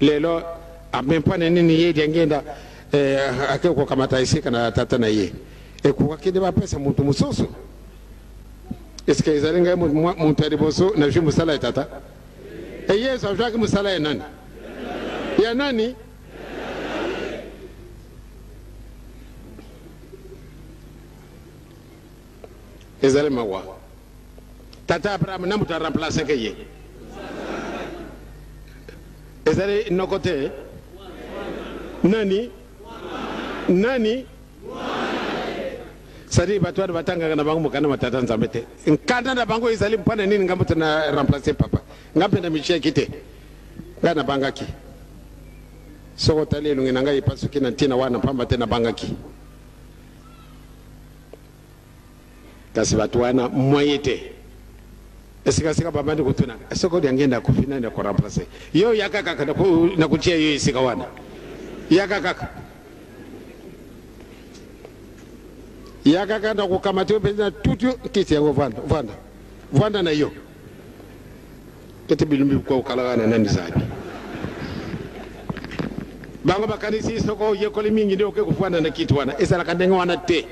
Lelo ame mpo na nini ye Diangienda eh, ake kokamata esika na tata na ye? Ekokaki nde bapesa moto mosusu. Eske ezali ngai moto ya liboso nazwi mosala ya tata? E Yesu azwaki mosala ya nani? Ya nani? Ezali mawa. Tata Abraham na moto aremplaceke ye ezali noko te. Nani? Nani? C'est-à-dire bato wana batangaka na bango mokanda ma tata Nzambe te. Nkanda na bango ezali mpo na nini nga moto na remplace papa? Nga mpe na mitiaki te, ngai nabangaki. Soki otali elongi na ngai epasuki na ntina wana mpamba te nabangaki. Kasi bato wana moyen te. Esika sika babandi kotuna soki Diangienda akufi nani ako remplacer yo? Yaka kaka na kotia yo esika wana, yaka kaka, yaka kaka na kokamata yo mpenza tutu yo kiti yango, vanda vanda vanda na yo ete bilumbi kwa okalaka na nani zabi. Bango bakanisi soko oyekoli mingi nde oke kofanda na kiti wana. Ezalaka ndenge wana te.